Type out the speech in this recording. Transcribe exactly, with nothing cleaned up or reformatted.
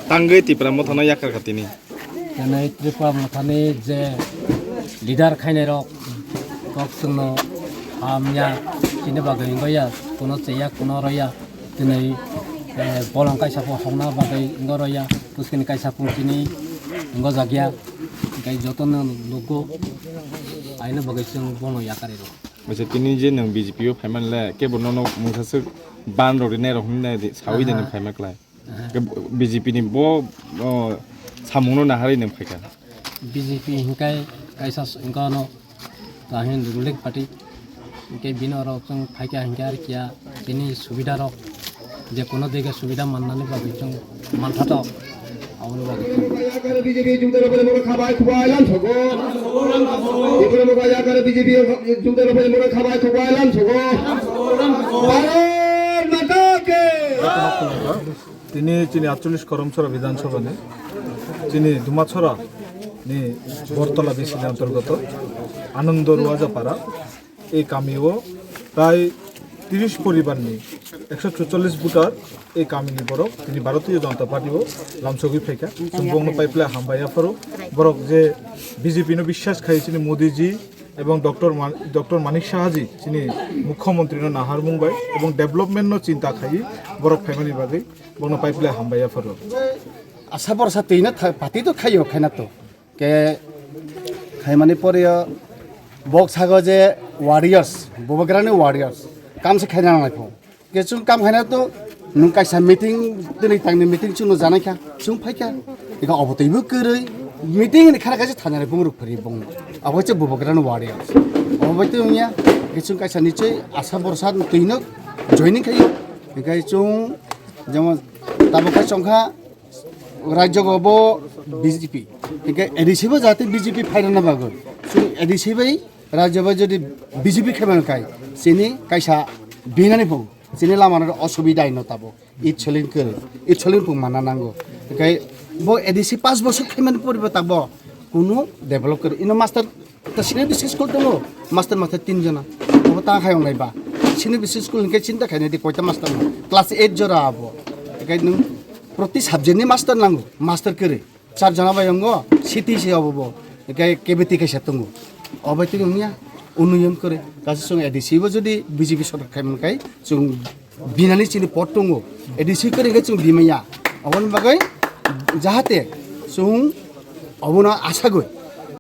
Tangwi Tipra Mothano yakar kha tini. Tini Tripura Mothani je leader khainai rok kok chwngno hamya chini bagwi wngya, kuno cheya kuno roya, tini, eh, bolong kaisa pho hokna bagwi wngya roya, puskini kaisa pho chini wngya jakya, tei jotono nukgo aina bagwi chwng bono yakarwi rw. Acha tini je nwng B J P o phaimani le kebo nono mungsa swk ban rok rinai rok hinwi nai di sawi de nwng phaima klai. Aha. Ke B J P ni bo, o, samungno naharwi nwng phaikha. B J P hinkai kaisa s-, hinka no tahin ruling party. Hinkai bini oro chwng phaikha hinka ar kiya chini subida rok je kono dege subida mannani bagwi chwng manthato. Aboni bagwi chwng. B J P jumta rok moro khabai khwbai lam sogo. Ipore mo kaya kare B J P jumta rok moro khabai khwbai lam sogo. Bharat Mata ki. Tini chini atchollish Karamchara Bidhan Sabha ni chini Dumasora ni Bortola B C ni antorgoto Anando Ruajapara ei kami o prai tris poribar ni ekso chutchollish voter ei kami ni borok tini Bharatiya Janata Party o lamsogwi phaikha. Chwng bongno paiple hambai yapharo borok je B J P no biswas khai chini Modi ji ebong Doctor Man-, Doctor Manik Saha ji chini Mukhyamantri no naharmung bai ebong development no chinta khai borok phaimani bagwi. Bono paiple hambai yapharo. Asa borsa twi na tha-, pati to khaio khaina to. Ke khaimani pore bok sago je warriors, Bubagrani warriors. Kam se khaina nang pho. Ke chwng kam khaina to nwng kaisa meeting tini tangni meeting chwng no janai kha. Chwng phai kha. Ika obo twi bo kwrwi meeting ni khara kaisa thana rw bung rw phari bung. Abo che Bubagrani warriors. Obo bai twi wngya. Ke chwng kaisa nichoi asa borsa twi no joining khaio. Ika chwng jemon Tabuk khe chwng kha rajyo bo B J P, hinkhe A D C bo jate B J P phairokna bagwi. Chwng A D C bai rajyo bai jodi B J P khaimani kai, chini kaisa binani phung, chini lamano osubida ino tabuk. It soling kwrwi, it soling phung manna nango. Hinkhe bo A D C pash bosor khaimani poribo tabuk kunu develop kwrwi. Ino master Ta sini bisi school tongo, master master tin jona. Obo ta khai onglai ba. Sini bisi school hinkhe chinta khainai di koita master no. Class eight jora abo. Ekai nwng proti subject ni master nango, master kwrwi. Char jona bai ongo, C T C obo bo. Ekai K B T kaisa tongo. Obo tini wngya, unnoyon kwrwi. Kaisa chwng A D C bo jodi B J P sorkar khaiman kai, chwng binani chini pot tongo, A D C kwrwi khe chwng bimaya. Aboni bagwi jahate chwng obono asagwi